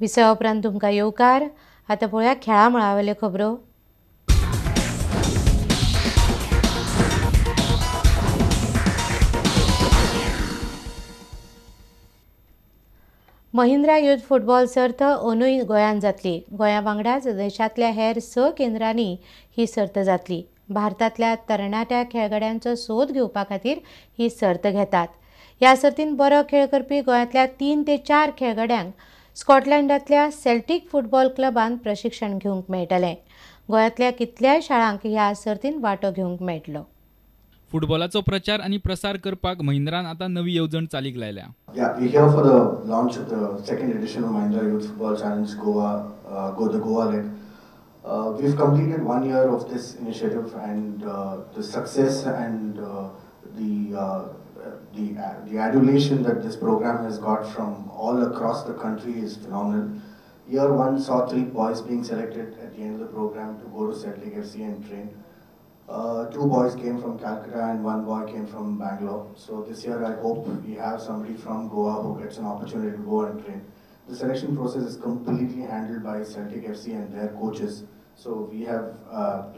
विसवा उपरांत तुमकां येवकार. आतां पळोवया खेळा मळावेल्यो खबरो. महिंद्रा युथ फुटबॉल सर्त अंदूय गोंयांत जातली. गोंया वांगडाच देशांतल्या हेर 6 केंद्रांनी ही सर्त जातली. भारतांतल्या तरणाट्या खेळगड्यांचो सोद घेवपा खातीर ही सर्त घेतात. ह्या सर्तीन बरो खेळ करपी गोंयांतल्या 3 ते 4 खेळगड्यांक स्कॉटलंडांतल्या सेल्टिक फुटबॉल क्लबान प्रशिक्षण घेवंक मेळटलें. गोंयांतल्या कितल्याय शाळांक ह्या सर्तीन वांटो घेवंक मेळटलो. फुटबॉलाचो प्रचार आनी प्रसार करपाक महिंद्रान आतां नवी येवजण चालीक लायल्या. Yeah, we're here for the launch of the second edition of Mahindra Youth Football Challenge Goa, the Goa leg. We've completed 1 year of this initiative, and the success and the adulation that this program has got from all across the country is phenomenal. Year 1 saw 3 boys being selected at the end of the program to go to Celtic FC and train. 2 boys came from Calcutta and 1 boy came from Bangalore. So this year I hope we have somebody from Goa who gets an opportunity to go and train. The selection process is completely handled by Celtic FC and their coaches. So we have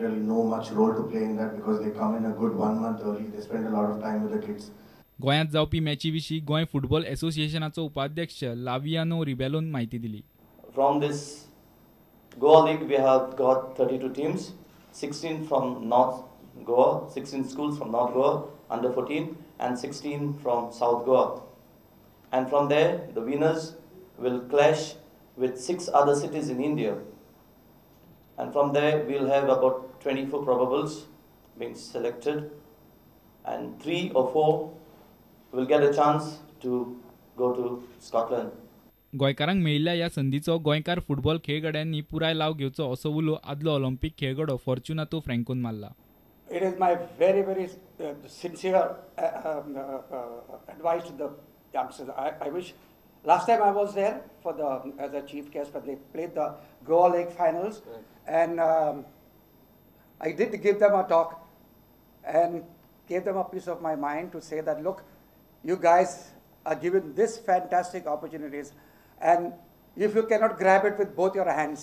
really no much role to play in that because they come in a good 1 month early. They spend a lot of time with the kids. गोंयांत जावपी मॅची विशीं Goa football असोसिएशनाचो उपाध्यक्ष लावियानो रिबेलोन माहिती दिली. From this Goa League we have got 32 teams, 16 from North Goa, 16 schools from North Goa under 14 and 16 from South Goa. And from there the winners will clash with 6 other cities in India. And from there we'll have about 24 probables being selected and 3 or 4 will get a chance to go to Scotland. गोंयकारांक मेळिल्ल्या ह्या संदीचो गोंयकार football खेळगड्यांनी पुराय लाव घेवचो असो उलो आदलो ऑलिम्पिक खेळगडो फॉर्च्युनातो फ्रँकोन मारला. It is my very, very sincere advice to the youngsters. I wish last time I was there for the as a chief guest when they played the Goa League finals, right. And I did give them a talk and gave them a piece of my mind to say that look, you guys are given this fantastic opportunities, and if you cannot grab it with both your hands,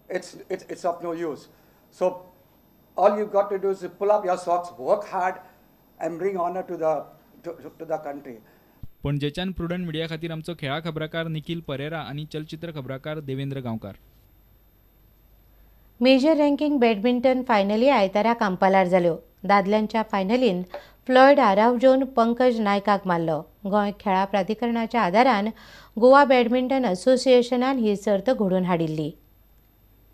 it's of no use. So all you've got to do is pull up your socks, work hard, and bring honor to the to the country. पणजेच्यान prudent media खातीर आमचो खेळा खबराकार निखिल परेरा आनी चलचित्र खबराकार Devendra Gaonkar. Major ranking badminton finally आयतारा कांपालार जाल्यो. दादल्यांच्या फायनलीन Floyd आरावजोन पंकज नायकाक मारलो. गोंय खेळा प्राधिकरणाच्या आदारान गोवा बॅडमिंटन असोसिएशनान ही सर्त घडोवन हाडिल्ली.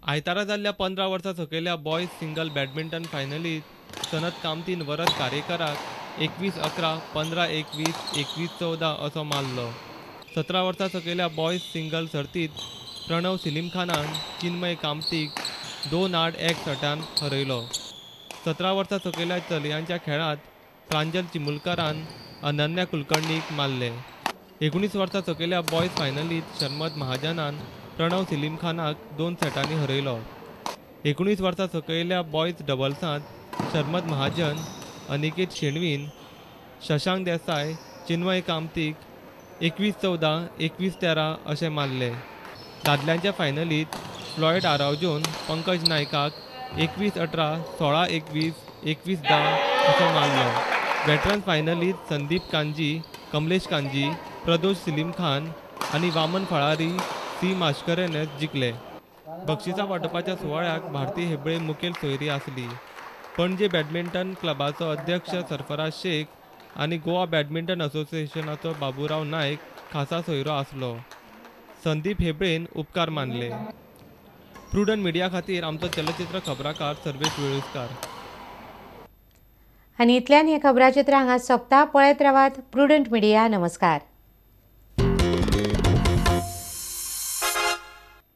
आयतारा जाल्ल्या 15 वर्सां सकयल्या बॉयज सिंगल बॅडमिंटन फायनलीत सनत कामतीन वरद कारेकराक 21-11, 15-21, 21-14 असो मारलो. 17 वर्सां सकयल्या बॉयज सिंगल सर्तीत प्रणव सिलीमखानान चिन्मय कामतीक 2-8-1 सटान हरयलो. 17 वर्सां सकयल्या चलयांच्या खेळांत प्रांजल चिमुलकारान अनन्या कुलकर्णीक मारले. 19 वर्सां सकयल्या बॉयज फायनलीत शर्मद महाजनान प्रणव सिलीमखानाक 2 सेटांनी हरयलो. 19 वर्सां सकयल्या बॉयज डबल्सांत शर्मद महाजन, अनिकेत शेणवीन, शशांक देसाय, चिन्मय कामतीक 21-14, 21-13 अशें मारले. दादल्यांच्या फायनलीत फ्लॉयड आरावजोन पंकज नायकाक 21-18, 16-21, 21-10 असो मारलो. वेटरन फायनलीत संदीप कांजी, कमलेश कांजी, प्रदोष सिलीमखान आनी वामन फळारी सी मास्करेनस जिखले. बक्षिसां वांटपाच्या सुवाळ्याक भारती हेबळे मुखेल सोयरी आसली. पणजे बॅडमिंटन क्लबाचो अध्यक्ष सरफराज शेख आनी गोवा बॅडमिंटन असोसिएशनाचो बाबूराव नायक खासा सोयरो आसलो. संदीप हेबळेन उपकार मानले. प्रुडंट मिडिया खातीर आमचो चलचित्र खबराकार सर्वेश वेळुस्कार. आनी इतल्यान हें खबराचित्र हांगा सोंपता. पळयत रावात प्रुडंट मिडिया. नमस्कार.